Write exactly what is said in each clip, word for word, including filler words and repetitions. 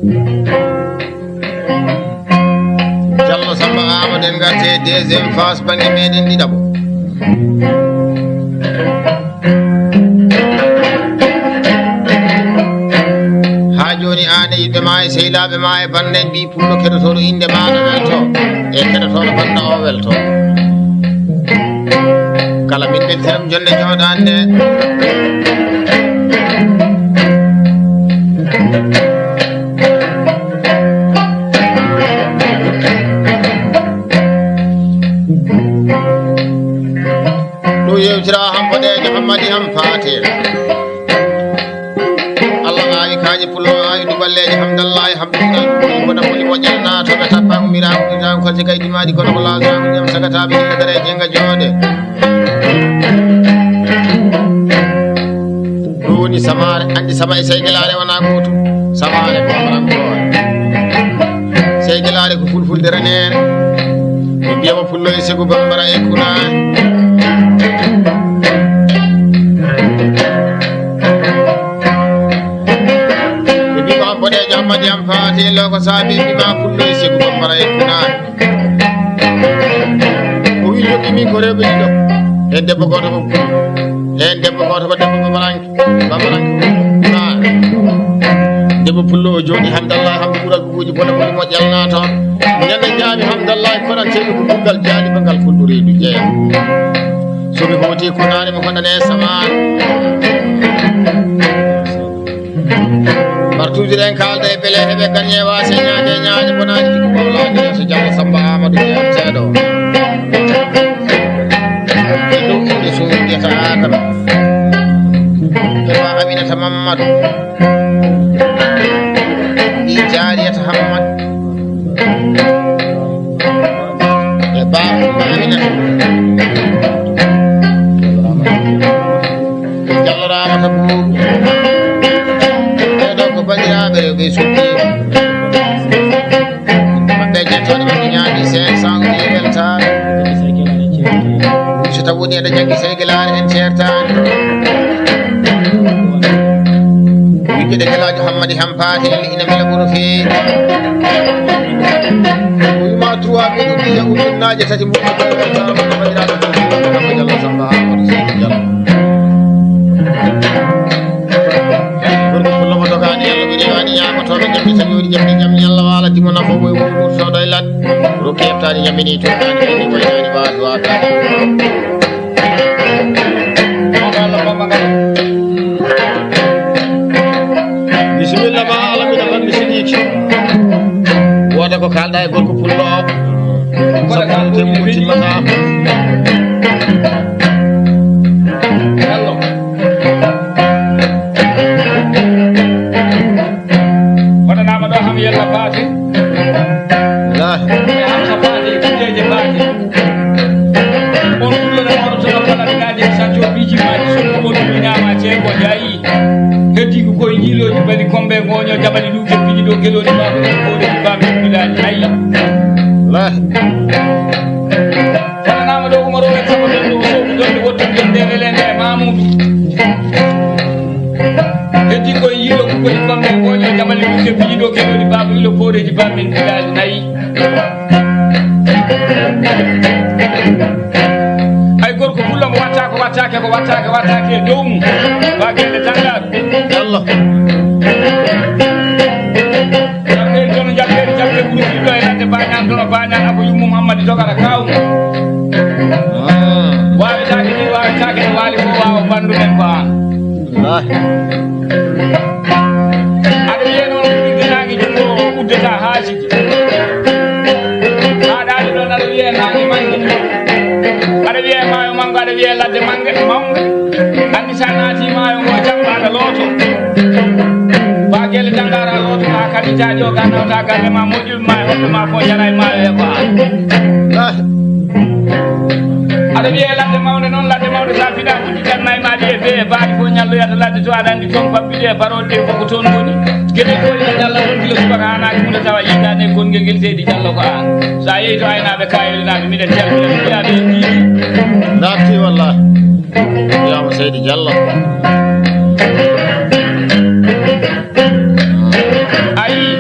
Jallo Samba Amadou, en ngarte e deuxième phase bannge meɗen ɗiɗaɓo. Haa jooni aan e yimɓe maa e sehilaaɓe maa e bannde en ɓii pullo keɗotooɗo innde maa no welto e keɗotooɗo bannda o welto. Kala min ɓe tiram jonde jooɗaande. Ɗum yewtira ham boɗeejo hammadi ham paate. Allah aawi kaaƴe pullo aawi duballeeje hamdallahi hamdulillahi. Kono moni moƴƴal naatoɓe tappa ummiraama ummiraama kolce kay dimaɗi kono ko laasraama jam sagataɓe himɓe dara e jenga joode. Ɗum woni samaare, anndi sama e seygelaare wonaa gootum. Samaare ko farankoore. Seygelaare ko fulfulde reneere. Ɓe mbiya mo pullo e segu bambara e kunaare. Ɓe mbiya ma boɗeejo hammadi am faati e loko saabi ɓe mbiya ma pullo e segu bambara e kunaare. O wi jokkimi ko rewɓe ɗiɗo. Heen debbo gooto ko heen debbo gooto ko debbo bamaranke bamaranke. Debbo pullo o jooɗi hamdallahi hamdu ɓural bubuuji bone bone moƴƴal naatoon. Ñande jaami hamdallahi konanteeɗo ko ɓurgal jaaliba ngal kulɗo reedu jeeya. So mi hooti kunaare mi honane samaan. Partuuji ɗen kaalda e bele heɓe gañe waase ñaage ñaage bonaani jikku mawlaani yeeso Jallo Samba Amadou jeyanteeɗo. E dow inde suuɗiyata Adama. E wa Aminata Mammadu. Ɗi jaariyata Hammadu. E baabu Aminata. Jallo Ramata Buubu. Ɓeeɗo ko banndiraaɓe rewɓe sukkiiɓe. Maɓɓe jettooɗe maɓɓe ñaami cinq cent uji e weltaare. So taw woni eɗa janngi seygelaare en ceertaani. Wiyde de Elaajo Hammadi Hampaate ina mbela ɓuro feewi. Wima trois mille ɗiya ujunnaaje tati mbuɗa ko weltaama ko banndiraaɗo ko Samba Jallo Samba Amadou Seydi Jallo. Gorko pullo mo dogaani Yalla ɓe rewaani yaakotooɓe jamɗi tan yoori jamɗi jam Yalla waala dimo nafo boy wuro wurtooɗo e ladde. Wuro keɓtaani yamini tuɗaani ɓe ni waynaani waatu waataani. Bisimilla ma alamina banndi siɗiiki. Wooda ko kaalɗa e gorko pullo o. Sabu ko temu ko timmata. Waɗanaama ɗo ham yalla faati. Wallaahi. E ham sa faati, kujeeje faati. On kulloɗo mawɗo to ɗo kala ɓe naadi e sancoo piiji maaji, so ko on ɗum inaama ceeko jaayi. Heddi ko koye jiilooji bani kombe gooño jaɓali ɗum ke piiji ɗo gelooɗi baabu ɗum koore baabu ɗum bilaani. Ayi. Wallaahi. Waɗanaama ɗo Umaro en sago ɗon ɗo o soɓu ɗon ɗo wottu ɗon nde relende e Mamudu. Heddi koye yiilo ko koni famɗe gooño jamali ɗum ke piiji ɗo keɗoɗi baabu ilo kooreeji baabu men pilaali nayi. Ay gorko pullo mo watta ko wattake ko wattake wattake e dow mum. Ba gelle tan laaɓi. Yalla. Jaɓɓeeri toon jaɓɓeeri jaɓɓe ɓuri fiɗɗo e ladde bañaan toon bañaan abo yummum hammadi dogata kaaw mum. Waawetaake ni waawetaake no waali ko waawa banndumen ko aan. Aɗa wiyee noon ko ɗiggi naange junngo o uddata haasiji. Haa ɗaali ɗoon aɗa wiyee naange mannge. Aɗa wiyee maayo manngo aɗa wiyee ladde mannge mawnge. Anndi so a naatii maayo ngo janngo aɗa looto. Ba gelle janngaara looto haa kaɓitaa joga nawta galle ma moƴƴu. Ma e hoɗɓe ma fof jara e maayo e ko an. Aɗa wiye ladde mawnde noon ladde mawnde sa fiɗa ɓuɗɗi tan nayi ma ɗi e bee e baaɗi fof ñalloyata ladde to aɗa anndi toon babbiɗi e parole ɗe fof ko toon woni. Geɗe fof ina ñalla toon gila subaka hanaaki mum tawa yiidaani e konngel ngel seydi jallo ko an. Sa yehi to aynaaɓe kayolinaaɓe miɗen calmina mi wiyaɓe en jiiɗi. Naatti wallah. Wiyama seydi jallo. A yii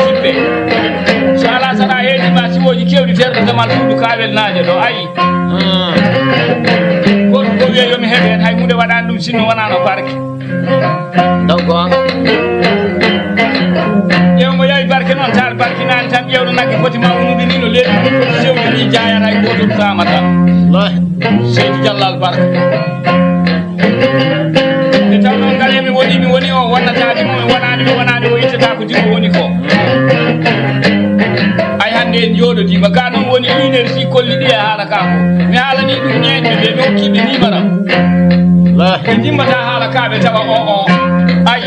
Sippe. So alaa saɗa heedi ma siwooji kewɗi terɗo damal suudu kaawel naajo ɗo ayi. Goto ko wiya yo mi heɓe heen hay huunde waɗaani ɗum sinno wonaa no barke. Ndaw goonga. Ƴeew mo yawi barke noon taal barkinaani tan ƴeewno nagge foti ma unude ni no leeɓi sewde ni jaayata hay gooto saamata. Seydi Jallal Barka. Nde tawnoo ngal emi woni mi woni o wonnataani mo mi wonaani mi wonaani o ittata ko dimo woni ko. Ay hannde en njooɗodiima ga noon woni une heure si kolli ɗi e haala ka ko mi haalanii ɗum ñeeñɓe ɓe mi hokkiiɓe nimara ɓe ndimmata haala ka ɓe tawa o o ay.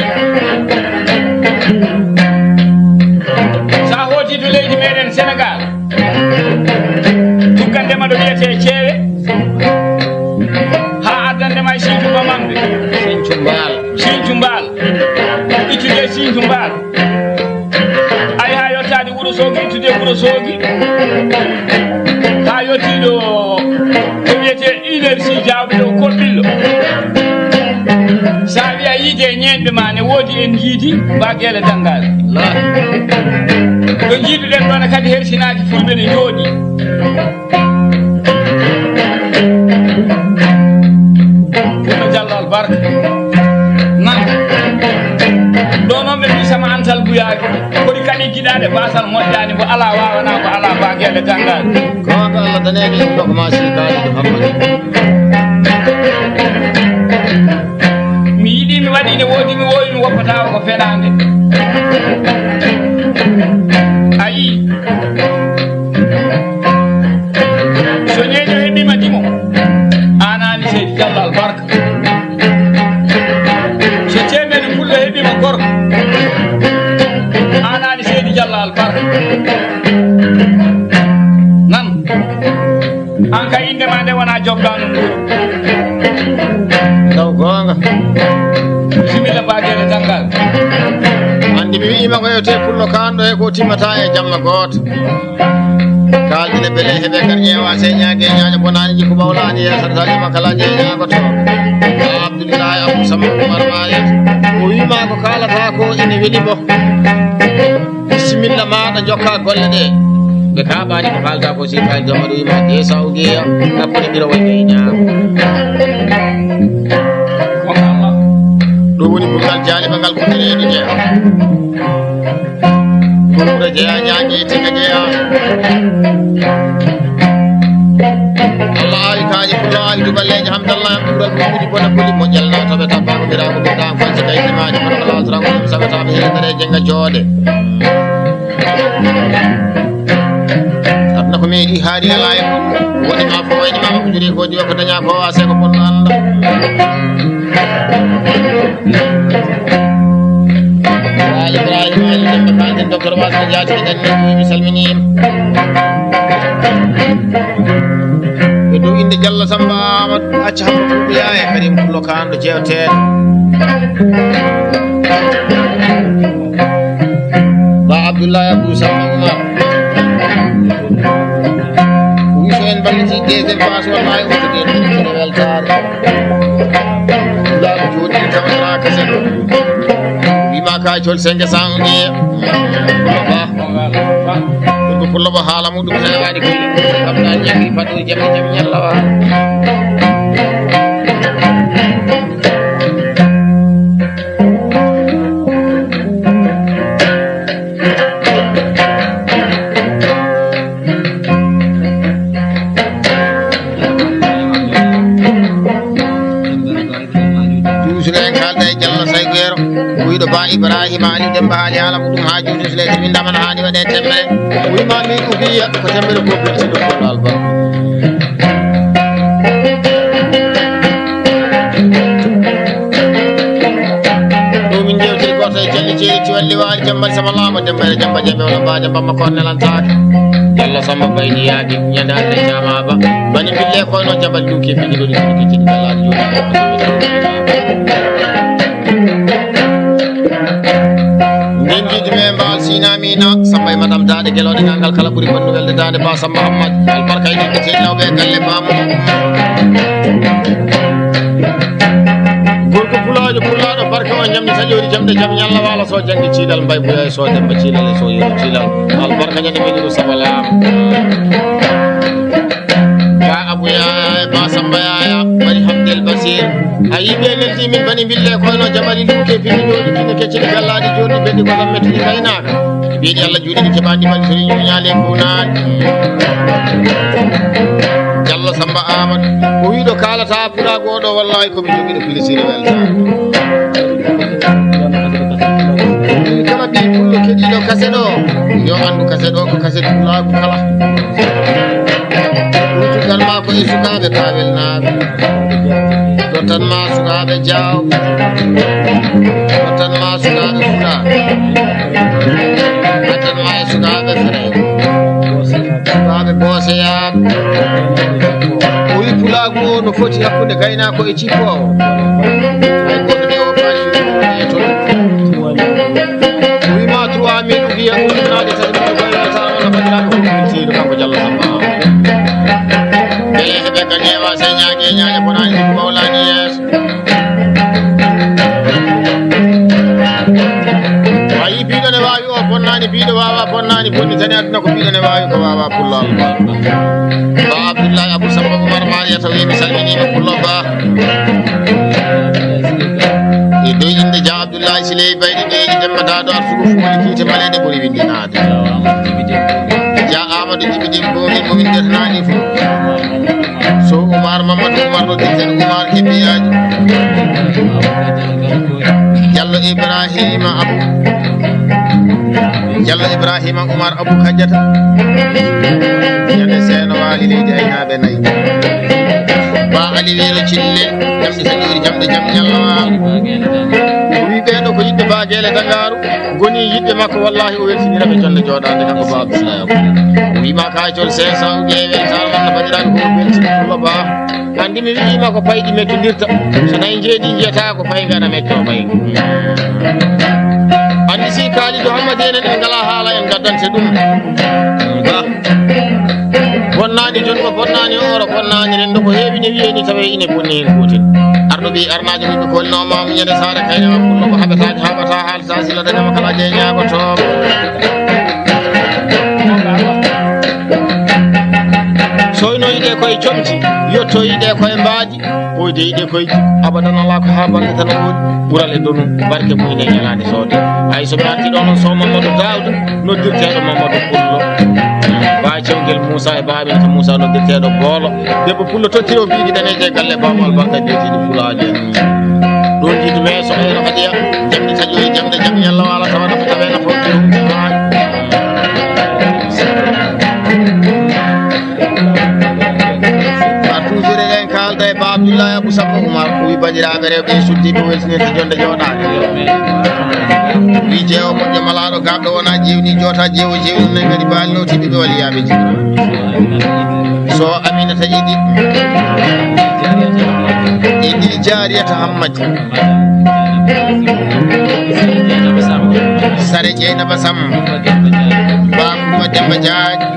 So a hooti to leydi meɗen Sénégal tuggande ma ɗo wiyetee ceewe haa addande ma e sincu bamamɓe sincu mbaal sincu mbaal ittude sincu mbaal ay haa yottaade wuro soogi ittude wuro soogi haa yottiiɗo ko wiyetee énergie jaawɓe ɗo koɓɓillo so a wiya yiide e ñeeñɓe ma ne woodi en jiidi mbageele danngaale ɗo jiiduɗen ɗone kadi hersinaaki fulɓe ne jooɗi Fuuta Jallo Albarka nan ɗo noon ɓe mbi sama antal buyaaki koɗi kaɗi giɗaɗe basal moƴƴani ko ala wawana ko ala bageɗe gangal goto Allah daneɗe ɗum ɗo ko ma si kaalido hammadi mi yiɗi mi waɗi ne woodi mi wowi mi woppata ko feɗande ayi so ñeeño heɓima dimo anani seydi jallo albarka so teemeri pullo heɓima gorko anani seydi jallo albarka nan an ka inde ma nde wona joggano ndaw gonga bisimilla bagere dangal andi mi wiima ko yewte pullo kanɗo e ko timmata e jamma goto Kaldine bele heɓe kar ƴeewa se ñaage ñaaña bonani jikku ɓawlani yeesata taƴima kala jeeñagoto abdulillahi abou sama umar mayat o wima ko kalata ko ene weli mo bisimilla maɗa jokka golle ɗe ɓe kaɓani ko kalta ko si kaldi hoɗo wima de sawgiya hakkude ɓiro wayde e ñaama ɗum woni bugal jaliba ngal ko reedu jeeya Ɓura jeya ñaaƴi tika jeya Allah awi kaaji pullo awi duballeeji hamdallah en ɓural ɓuɓɓuɗi bona buli moƴƴal nawtaɓe tabbako birago ɓurɗa fansi kay limaji kono ko lawtorango ɗum saɓataɓe heɗere jenga joode aduna ko meeɗi haari ala e woni ma fo wayni mama ko juri ko diwa ko daña ko wase ko bonno anda Ibrahima Ali Demba Kandin Docteur Wasa Diagne Ganni mi salmini ɓe dow inde Jallo Samba Amadou Acca Hamma Tuuɓiya e Karim Pullo Kan ɗo jewteɗo Ba Abdoulaye Abdou Samba Oumar Wiso en balliti deuxième phase walla ay utude ɗum kono weltaare laaɓe jooɗi tawata kasen wima ka col senge sange ba ɗum ko pullo mo haala muɗum hewaani ko kamɗa ñami fatu jami jami ñallawa Duusre en kalda e Jallo Saygo Yero, wuyɗo Ba Ibrahima Ali Demba haali haala muɗum haa juuti sule timi ndamana haani waɗe temmere. Wima min ukiya ko temmere ko beltiɗo ko alba. Ɗo min jewti goto e jalli jeeyi ci walli waali jambal sama laama dembere jamba jambe wala baaja bamma ko nelantaake. Jallo Samba bayni yaadi ñande Allah e jama ba bani bille ko no jabal duke fiji do ko kiti kala joni nden jiidi me mbaal sinamina samba e madam daade gelode gangal kala buri bonno welde daade ba samba hammad albarka e jidde seydi lawbe e galle bamu gorko pulaajo pulaaɗo barka o ñamni Saƴoori jamɗe jam ñalla waalo so jaŋde ciilal mbay buya e so demba ciilal e so yero ciilal. Albarka ñande men ɗo sabalaam. Ba Abu Yaya, ba Samba Yaya, bari Hamdel Basir. A yimɓe neldi min bani mbille koyno jamali luke fini ɗo ɗi kine keccini gallaɗi joni ɓeddi ko tan metti kaynaaka. Mbiɗi Allah juuɗe ɗi keɓaɗi mbaɗi so ñuñaale kunaɗi. Jallo Samba Amadou. O wiɗo kalata pulago ɗo wallahi ko mi jogiɗo pilisiri welta. Kala ɓi pullo keɗiɗo kase ɗo, yo andu kase ɗo ko kase pulagu kala. Ɗum tuggal ma ko e sukaaɓe Kawel naaɓe. Ɗo tan ma sukaaɓe Jaaw. Ɗo tan ma sukaaɓe Fula. Ɗo tan ma e sukaaɓe Fere. Sukaaɓe Booseyaaɓe. O wi pulaagu o no foti hakkunde gaynaako e cippoowo. Hay gooto nde o faani e toon. O wima trois mille wiya ɗum naade tati mille goyla sa wona bandiraɓe fof min seydu kanko Jallo Samba. Bele heɓe gañewa se ñaage ñaage bonani mawlani yeeso. Ayi biɗo ne wawi o bonnani biɗo wawa bonnani bonni tani aduna ko biɗo ne wawi ko wawa pullal. Ba Abdullahi Abu Samba Umar Mariya tawi mi salminima pullo ba. E doy inde ja Abdullahi Siley Baydi ɓeeji Demba Dado arsugo fuwoni kiite maleɗe ɓuri winndinaade. Ja Amadou Jibi Dembo wi mo winndetanani fof. So Umar Mamadou Umar no dirten Umar e mbiyaji. Jallo Ibrahima Abu. Jallo Ibrahima Umar Abu Kajata. Ñande seeno waali leydi aynaaɓe nayi. Ba Ali Welo Cille. Jamɗe sañoori jamɗe jam ñalla waalo. O wi ɓeeɗo ko yiɗɓe baageele Dangaaru. Ngoni yiɗɓe makko wallahi o weltinira ɓe jonde jooɗaande kanko Ba Abdullahi Abu. O wima kaytol cinq cent ou bien weltaare wonno bandiraɓe ko weltini Pullo Ba. Andi mi wiima ko payɗi mettodirta. So nayi jeeɗi jiyata ko pay ngana metto pay. Andi si Kalidou Hammadi en en ngala haala en gaddante ɗum. Ba. Bonnaani junngo, bonnaani hooro, bonnaani renndo, ko heewi ne wiyee ni tawee ine bonni heen gootel. Arɗo ɓiy arnaajo ɓiɓɓe kolnoo maamu ñande saare kayre ma pullo ko haɓetaaki haɓata haalta sila dañama kala jeeñaago tooɓo. Soynoyiɗe koye comci, yottoyiɗe koye mbaadi. Ɓooyde yiɗe koyki abadan alaa ko haa bannde tan o woodi ɓural e donu barke mum ine ñalaande soode. Hay so mi arti ɗo noon sow Mamadou Daouda noddirteeɗo Mamadou Pullo. Ba Cewgel Moussa e Ba Aminata Moussa noddirteeɗo Boolo. Debbo Pullo tottiro mbiɗi daneeje e galle Baba Albarka biyeteeɗi Pulaajo en. Ɗo jiitu me so ɓeyno kadiya jamɗi taƴoyi jamɗe jam yalla waala tawa nafa tawa nafa. Ba toujours eɗen kaalda e Ba Abdoulaye Abou Samba Oumar, o wi bandiraɓe rewɓe e suddiɓe weltinirde jonde jooɗaade. Wi jeewo moƴƴo malaaɗo gaaɓɗo wona jewni joota jeewo jewni nay kadi baali lawtiɓe ɓe waliyaɓe jiɗi. So Aminata Idi Idi Jariyata Hammadi. Sare Jeynaba Sam. Ba Kumba Demba Jaaji.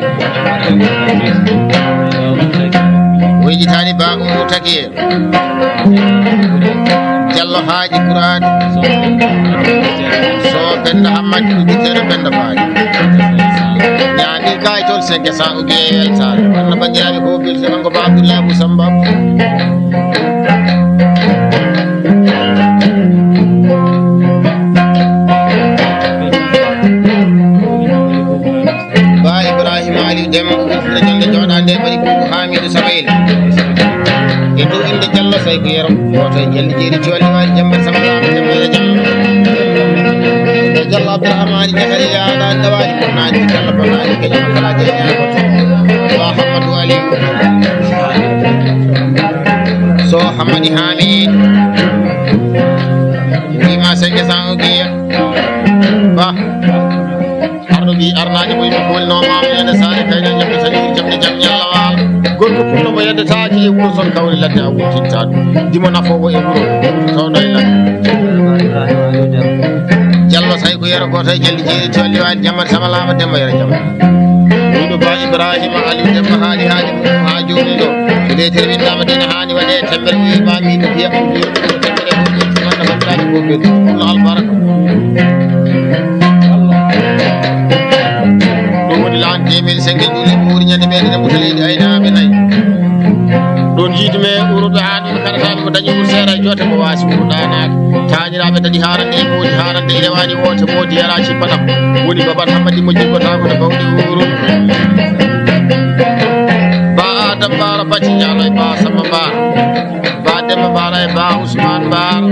O yejitaani Ba Umu Takiye. Jallo Haaji Kuraani. So Penda Hammadi ko jitteeɗo Penda Faali. Ñaani kay toon cinq cent ou bien weltaare. Wonno banndiraaɓe ko beltanoo ko Ba Abdoulaye Abou Samba. Ba Ibrahima Aliou Demba, ɓurɗo jonde jooɗaande e bari Boubou Hamidou Samayel. E dow innde Jallo Sayko Yero, gooto e Jalli Jeeri Coolli Waali Jamma Samba Laama Jamma e Jamma. E Jallo Abdourahmane Jakariya, ɗa ɗawaali bonnaani, Jallo bonnaani, kañum kala jeeyaa ko to. Ba Hammadou Aliou. So Hammadi Hamidou. Wima cinq cent ou bien. Ba. Arɗo ɓi arnaajo mo yimɓe koolnoo maama yande saare kayna ñamde tan iri jamɗe jam ñalla waala. Gorko pullo mo yeddetaaki e wuro son kawri ladde a wurtinta ɗum. Dimo nafoowo e wuro tawɗo e ladde. Jallo Sayko Yero gooto e Jalli Jeeri Coolli Waali Jamma Sama Laama Demba Yero Jamma. Ɗum ɗo Ba Ibrahima Aliou Demba haali haali mum haa jooni ɗo. Ko leytere winndama dina haani waɗe temmbere wiima min mbiya. Temmbere ko ɓurti wonde banndiraaɓe ko Fulla albaraka. Ɗum woni lan teemeɗe sengel ɗum e ɓuuri ñande meɗen e muta leydi aynaaɓe nayi. Ɗon jiidu me uruɓe haa ɗum kaɗata ɗum ko dañi wuro seera e joote mo waasi wuro ɗaanaade. Taaniraaɓe daɗi haarande e moodi haarande e rewaani woote moodi yara cippanam. Woni baban hammadi mo jiggotaako no bawɗi wuro. Ba Adam Baara Bacci Jaalo e Ba Samba Baara. Ba Demba Baara e Ba Ousmane Baara.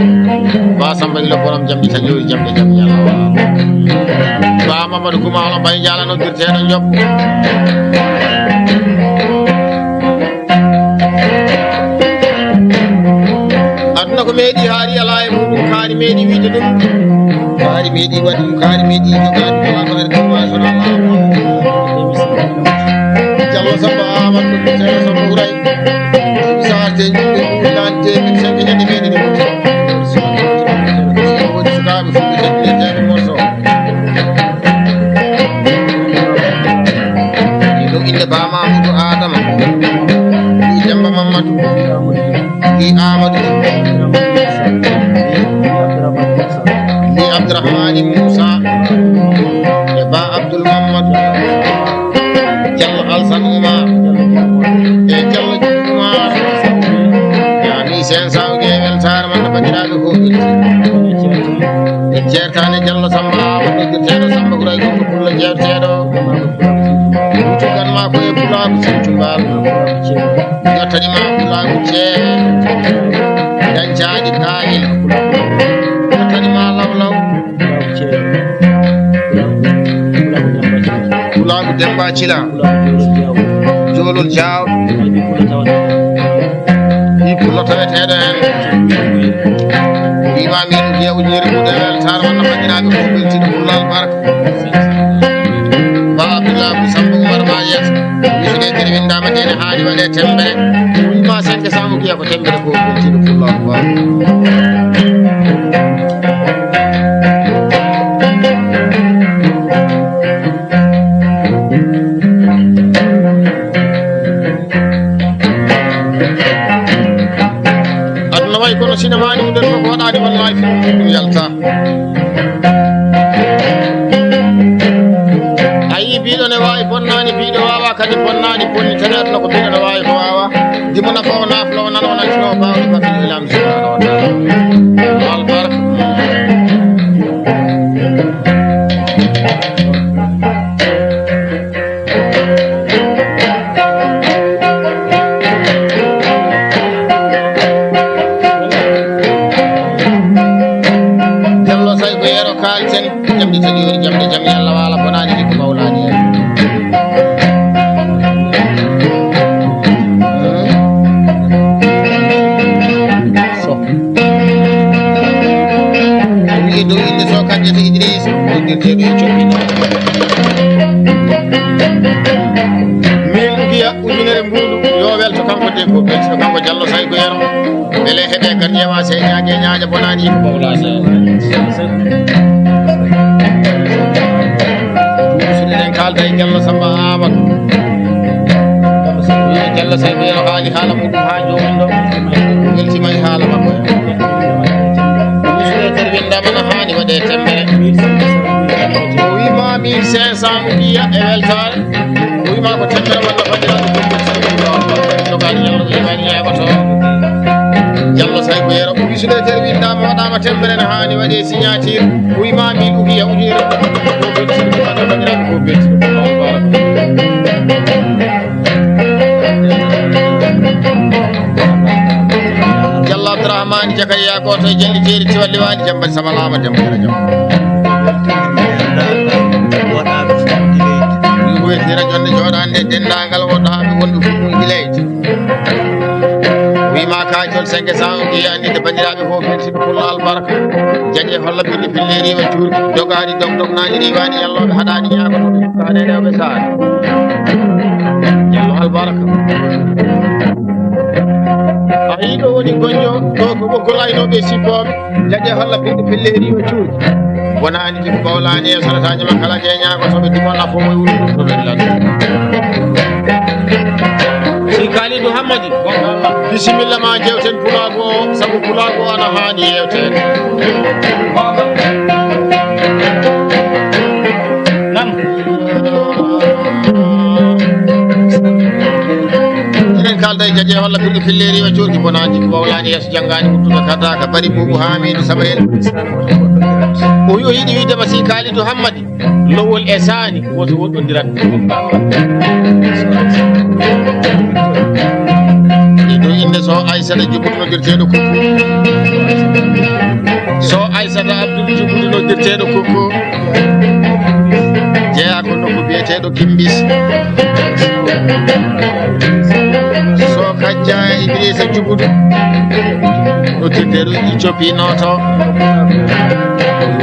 Ba Samba Ilo borom jamɗi taƴoori jamɗe jam yalla wa. Ba Mamadou Guma Olo Bay Jaala noddirteeɗo Job. Aduna ko meeɗi haari alaa e muɗum kaari meeɗi wiide ɗum. Kaari meeɗi waɗi ɗum kaari meeɗi jogaade ko alaa ko arde ko waasonoo. Jallo Samba Amadou Samba Samba Wuray. Saate yimɓe ɗum nante min sanga ñande meeɗi ɗum. Woni sukaaɓe fulɓe jaggireteeɓe morso. Ɗum innde Ba Mamadou Adama. Ɗi Demba Mamadou. Ɗi Amadou. Ɗi Abdourahmani Moussa. E Ba Abdoul Mamadou. Jallo Alsan Oumar. E Jallo Oumar. Yaami sen sawge weltaare mon no banndiraaɓe fof welti. En ceertaani Jallo Samba Awa noddirteeɗo Samba Houraye Gonɗo Pullo jeerteeɗo. Wutukan ma ko e Pulaagu Sinthu Mbaal. Jottani ma Pulaagu ceeɗe. Dañcaaɗi kaayel. Jottani ma lawlaw. Pulaagu Demba Cila. Joolol Jaaw. Ɗi pullo taweteeɗo heen. Wiima min jeew jeeri kuuɗe weltaare walla banndiraaɓe fof weltiiɗo pullo albarka. Ba Abdoullah Abdou Samba Oumar Mayes. Wisude kadi winndaama nde ne haani waɗe temmbere. Wiima senke samu kiya ko temmbere ko weltiiɗo pullo albarka. Aduna wayi kono sinamaani mum nden fof waɗaani wallaahi ɗum yalta. A yii biiɗo ne waawi bonnaani biiɗo waawa kadi bonnaani bonni tene aduna ko biiɗo ne waawi ko waawa. Dimo nafoowo naafloowo nanoowo nantinowo baawɗo bafiɗo ilam subhanahu wa taala. Albarka. Jallo say ko yeero kaalten jamɗi taƴoori jamɗe jam yalla waala bonaani ɗi ko mawlaani en. So. Wi'e dow innde so Kadiata Idrissa, noddirteeɗo e coɓɓinaaɗo. Min mbiya ujunere mbuuɗu, yo welto kanko debbo, welto kanko Jallo Sayko Yero. Mbele heɓe gar ƴeewa se ñaaƴe ñaaƴa bonaani yimɓe mawlaade. Ɗum so eɗen kaalda e Jallo Samba Amadou. Yo Jallo Samba Yero haali haala muɗum haa jooni ɗo. Weltima e haala makko. Ɗum so eɗen winndama no haani waɗe temmbere. O wiima mille cinq cent mbiya e weltaare. O wiima ko temmbere walla bandiraɓe jogaani Jallo ko yimani yeɓato. Jallo Sayko Yero. O wi so eɗen winndama waɗama temmbere no haani waɗe signature. O wiima mille ukiya ujunere. Ko beltiɗo ko wano bandiraɓe ko beltiɗo. Jallo Abdourahmane Jakariya Goto e Jalli Jeeri Tiwal Liwali Jambal Sabalama Demba Jara Jam. Ɗum ko weltira jonde jooɗande denndaangal woɗɗaaɓe wonɓe Fulɓe Gileydi. Wima kaacol cinq cent o jeeyi anninde banndiraaɓe fof. Pullo albarka. Jaɗe holla ɓiɗɗo pilleeri wa cuurki. Dogaani dog dog naani riiwaani yallooɓe haɗaani ñaagotooɓe. Kaane rewɓe saare. Jallo albarka. A yii ɗo woni gonjo, ɗo ko ɓoggol aynooɓe e sippooɓe. Jaɗe holla ɓiɗɗo pilleeri wa cuurki. Wonaani jikko bawlaani e sonataaji ma kala je ñaagotooɓe dimon afo mo wuro ɗo ɓe lan. Kalidou Hammadi, bisimilla ma, jewten pulaagu o, sabu pulaagu o ana haani yewteede. Eɗen kalda e jaje walla ɓurɗo filleeri o coorki bonaaji ko wawlaani yeeso janngaani wuttude kadaaka bari buubu Haamiidu Sabayel. O wi o yiɗi wiide ma si Kalidou Hammadi. Lowol e saani woto woɗɗondirat. Ɗiɗo innde so Aysata Jubudu noddirteeɗo Kukku. So Aysata Abdul Jubudu noddirteeɗo Kukku. Jeyaa ko nokku biyeteeɗo Kimbis. So Kajja Idrissa Jubudu noddirteeɗo Ethiopie nooto.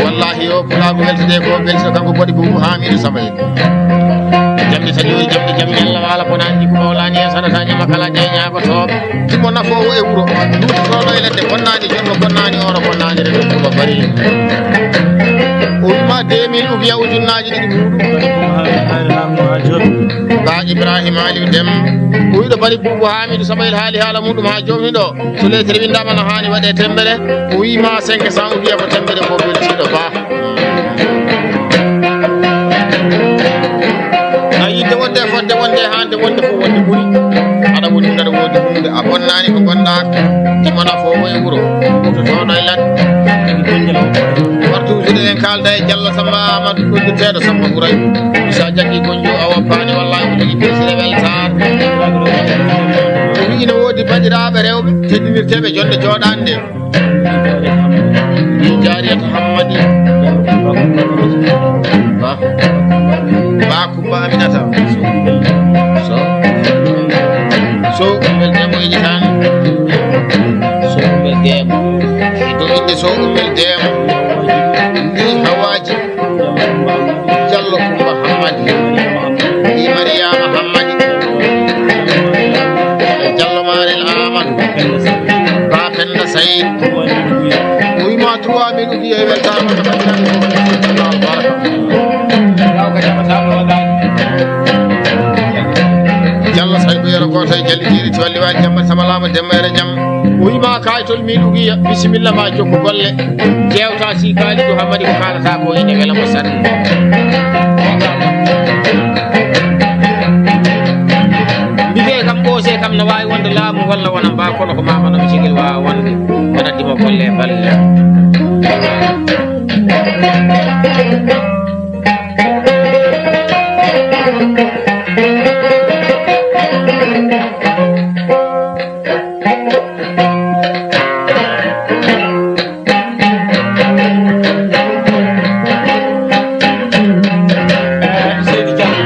Wallahi o Pulaagu weltete ko weltito kanko boni buubu Haamiidu Sabayel. Jamɗe taƴoori, jamɗe jamɗe Allah waala bonaani ko mawlaani en sanata ñama kala jey ñaagotooɓe. Timo nafoowo e wuro. Ɗum sooɗo e ledde bonnaani, jonno bonnaani, oro bonnaani, rewɓe wuro bari. O wima deux mille ugiya ujunnaaji ɗiɗi muuɗum. Ba Ibrahima Aliou Dem. O wiɗo bari buubu Haamiidu Sabayel haali haala muuɗum haa jooni ɗo. So leetere winndaama no haani waɗee temmbere, o wii ma cinq cents, o wiya ko temmbere ko weltiiɗo ba. A yiɗde wonde fodde wonde haande wonde fof wonde ɓuri. Aɗa woni ngaɗa woodi huunde, a bonnaani ko ngonɗaa. Timona fof e wuro, huutotoɗo e ladde. Wartuuji ɗen kaalda e Jallo Samba Amadou, udditeeɗo Samba Ɓuray. Sa jaggi gonjo a woppaani, wallahi ko jogii pirsire weltaare. O wii ina woodi banndiraaɓe rewɓe teddinirteeɓe jonde jooɗaande. Min Jariyata Hammadi. Ba. Ba Kumba Aminata. So. So Ummel Demo e Itaani. So Ummel Demo. E dow innde So Ummel Demo. Ni Hawaaji. Jallo Kumba Hammadi. Ni Mariyaama Hammadi. Jallo Maarel Aamadu. Ba Penda Sayid. O wima trois mille ugiya e weltaare. Jallo Saydu Yero Gooto e Jalli Jiiri Tuwalli Waali Jamma Sama Laama Demba Yero Jam. O wima kaytol min ugiya, bisimilla ma jokku golle. Jewta si Kalidou Hammadi ko kaalata ko ene wela mo sanne. Mbiyee kam ɓoose kam no waawi wonde laamu walla wona mba kono ko mama no mi sigil waawa wonde. Wona dimo golle balle. Seydi Diallo.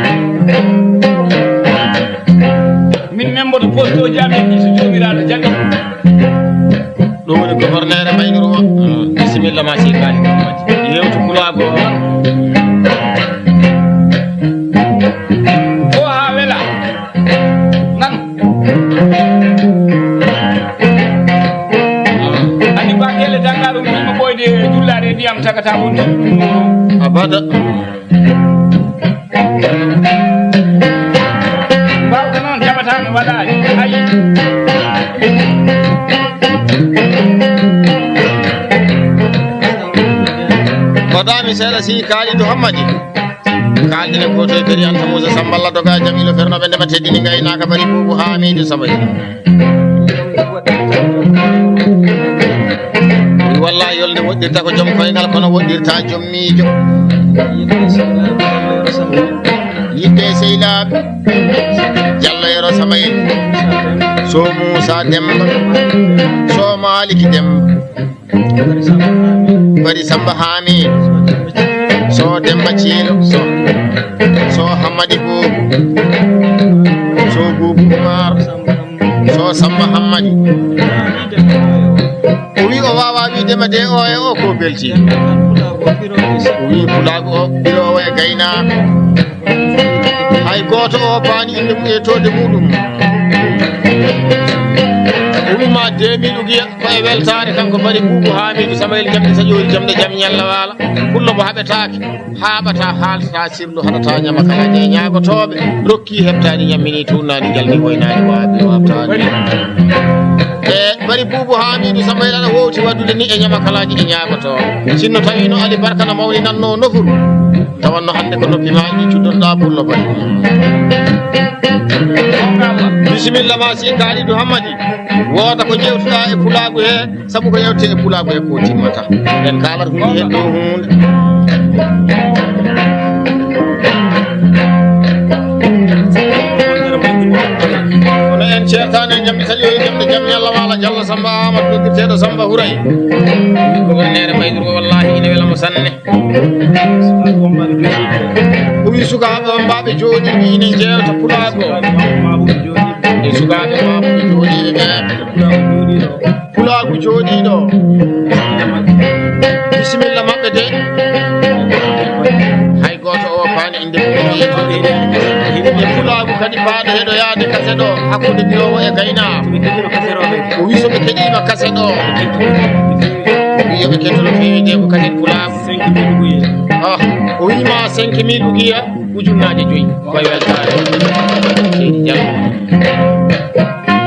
Min memboto postoji amen ɗi so joomiraaɗo jaɓi. Ɗum woni goforneere Maynuru o. Bisimilla ma si kaali. Yewtu pulaagu o. Ko haa wela. Nan. Ani ba kelle dangaru mi mo boyde jullaare ndiyam tagata wonde. Abada. Mbawka noon jaɓata no waɗaani. Ayi. Mbaɗaami seeɗa si Kalidou Hammadi. Kaalɗine gooto e Beri Anta Moussa Samballa Doga Jamiilo Fernoɓe ndema teddini ngaynaaka bari buubu Haamiidu Sabayi. Wallahi yolde woɗɗirta ko joom koyngal kono woɗɗirta joom miijo. Yiɗde e seylaaɓe. Jallo Yero Samayel. So Muusa Demba. So Maaliki Demba. Bari Samba Haami. So Demba Ciilo. So. So Hammadi Buubu. So Buubu Umar. So Samba Hammadi. O wi o wawa wiide ma de o e o ko belti. O wi pulaagu o ɓiroowo e gaynaako. Hay gooto o paani innde mum e toode muɗum. Umma Demiɗo Giya ko e weltaare, kanko Bari Buubu Haamidu Samayel, jamɗe saƴoori, jamɗe jam ñalla waala. Pullo mo haɓetaake, haaɓata, haaltata, sirlu haɗata, ñama kala e ñaagotooɓe, rokki heɓtaani, ñammini tuunnaani, jalni hoynaani, waabi waabtaani. E Bari Buubu Haamidu Samayel aɗa wowti waɗdude ni e ñama kalaaji e ñaagotooɓe. Sinno tawiino Ali Barka no mawninannoo nofuru, tawanno hannde ko noppi maa ɗi cuddotoɗaa Pullo Bari. Bisimilla ma si Kaalidu Hammadi. Wooda ko ƴeewtuɗaa e pulaagu he, sabu ko ƴeewtee e pulaagu he ko timmata. En kaalat huunde he dow huunde. Kono en ceertaani e jamɗe taƴoyi, jamɗe jam yalla waala, Jallo Samba Amadou, noddirteeɗo Samba Huray. Ko won neere Bayduru, wallahi ina wela mo sanne. O wi sukaaɓe wonɓe jooɗiiɓe ina njeewta pulaagu. E sukaaɓe mawɓe jooɗiiɓe ɓe. Pulaagu jooɗiiɗo. Bisimilla maɓɓe de. Hay gooto o paani innde mum. E pulaagu kadi paaɗo heɗoyaade kase ɗo, hakkunde giroowo e gaynaako. O wi so ɓe keɗiima kase ɗo. O wi yo ɓe ketto no feewi de ko kadi pulaagu. Ah, o wi ma cinq mille ugiya, ujunnaaje joyi. Koye weltaare. Seydi Diallo.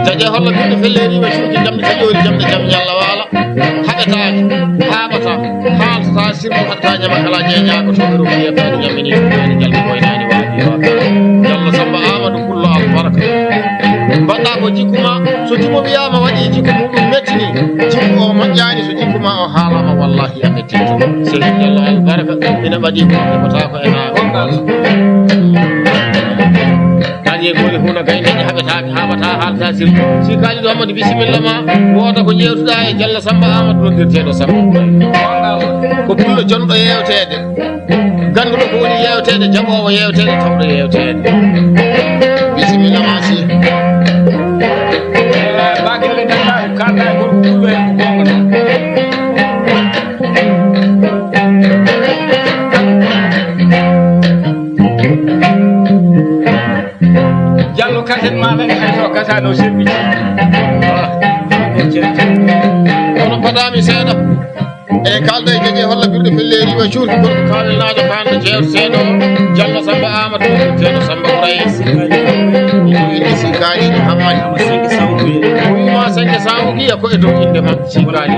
Jaje holla bimɓe felleeri wa cuuɗi jamɗe taƴoori, jamɗe jam yalla waala. Haɓetaake, haaɓata, haaltata, sirru haɗata, ñama kala jeeñaago to ɓe rokki yettaani, ñammini ɗum naani, jalbi boynaani, waaji waaji. Jallo Samba Amadou Pullo Albarka. Mbaɗɗa ko jikku ma, so jikku wiyaama waɗi jikku muɗum mettini, jikku o moƴƴaani, so jikku ma o haalaama, wallahi a metti. Seydi Diallo Albarka ina ɓaɗi ko heɓata ko e haa gonɗal. Tan ye goli huna gayndeeji haɓetaake, haɓata, haalta sirri. Si Kaalidu Amadou, bisimilla ma, wooda ko ƴeewtuɗaa e Jallo Samba Amadou, noddirteeɗo Samba. Ko pullo jonɗo yeewteede, gannduɗo ko woni yeewteede, jaɓoowo yeewteede, tawɗo yeewteede. Bisimilla ma si. Bakille Dakar, kanda e gorko pullo en ko gonga ɗon. Jallo kasen ma nani hay so kasano sembi. Kono paɗami seeɗa. E kalda e jeje holla birɗe felleri wa cuurki gorko kawel naajo kanɗo jeew seeɗo. Jallo Samba Amadou seeɗo Samba Houraye. Inde si kaali Hammadi. Wima senke samu giya ko e dow inde ma. Si kaali.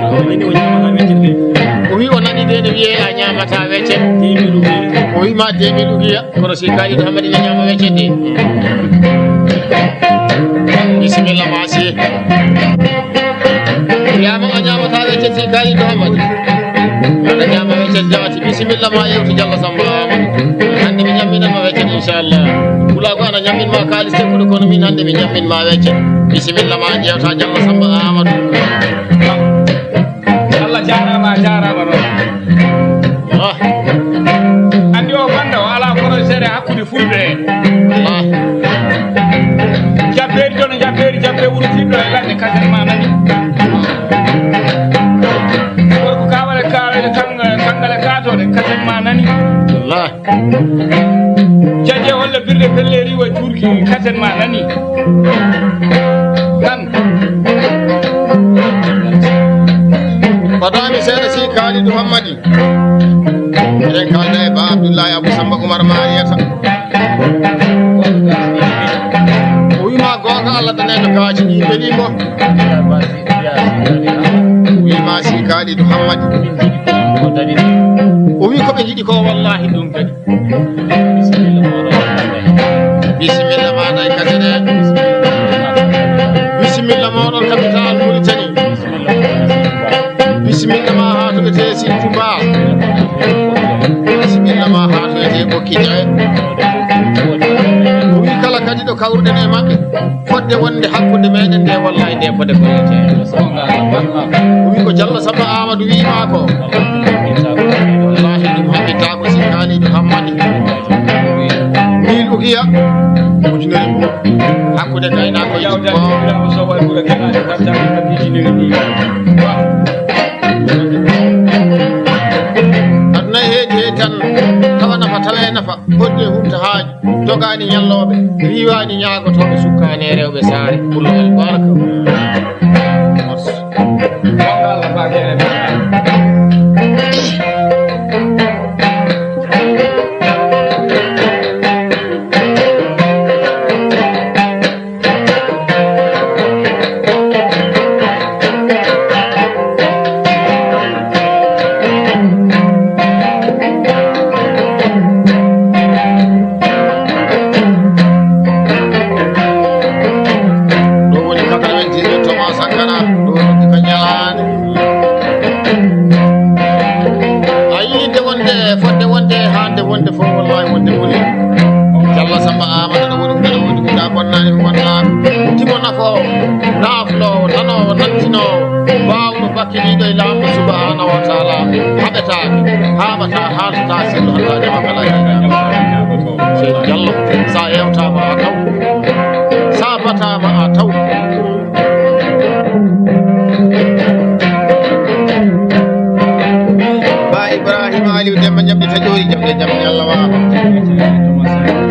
O wi o nani de ne wiye a ñamata wecce. O wi ma demilu giya. Kono si kaali Hammadi ne ñama wecce de. Bisimilla ma si. Wiyama a ñamata wecce si kaali Hammadi. Aɗa ñama wecce jaati. Bisimilla ma yewtu Jallo Samba Amadou. Hande mi ñamminanma wecce inchallah. Pulaagu ana ñammin ma kaalis tekkuɗo kono min hande mi ñammin ma wecce. Bisimilla ma jewta Jallo Samba Amadou. Allah jarama, a jarama noon. Ah. Andi o banda o ala kono seeɗa hakkude fulɓe en. Ah. Jabbeeri toon, jabbeeri, jabbe wuro tiɗɗo e lanɗe kasen ma nani. Gorko kawale kawale kangale katode kasen ma nani. Allah. Jaje holla birɗe pelleri wa cuurki kasen ma nani. Tan. Fadami seeɗa si Kalidou Hammadi. Eɗen kalda e Ba Abdoullahi Abou Samba Oumar Mariata. O wima gonga Allah daneɗo kaaji ɗi ɓeɗimo. O wima si Kalidou Hammadi. O wi ko ɓe jiɗi ko wallahi ɗum kadi. Bisimilla maɗa e kasene. Bisimilla moɗon capital Mauritanie. Bisimilla ma ha to ete si Touba. Bisimilla ma ha to ete Bokki Jawe. O wi kala kadi ɗo kawruɗen e maɓɓe. Fodde wonde hakkunde meɗen nde wallahi nde fode gollete. O wi ko Jallo Samba Amadou wima ko. Wallahi ɗum haɓɓitako si Kalidou Hammadi. Min ugiya. Ujunere mum. Hakkunde gaynako e jikko. Aduna e heedi heedi tan. Tawa nafa tawa e nafa. Fodde humta haaju. Dogani ñallooɓe, riiwani ñaagotooɓe, sukkaane e rewɓe saare, pullo albarka. Ɗo woni quatre-vingt-dix-huit Thomas Sankara, ɗo woni ka ñalaande. A yii nde wonde, fodde wonde, haande wonde fof, wallahi wonde woni. Jalla Samba Amadou no woni, no woni, guda bonnani, bonnani. Timo nafo, naflo, nano, nantino, bawno bakkiliɗo e Laamɗo subhanahu wa taala. Haɓetaake, haɓata, haɓata, sello, haɓata, jama kala. Sey Jallo, sa yewtama a taw, sa batama a taw. Ba Ibrahima Aliou Demba Jamɗi Taƴoori, jamɗe jamɗe Allah wawa.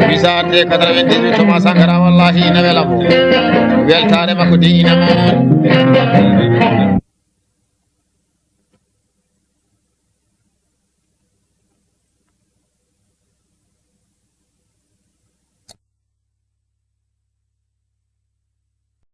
Bisa te quatre-vingt-dix-huit Thomas Sankara, wallahi ina wela mo. Weltare makko de ina mo.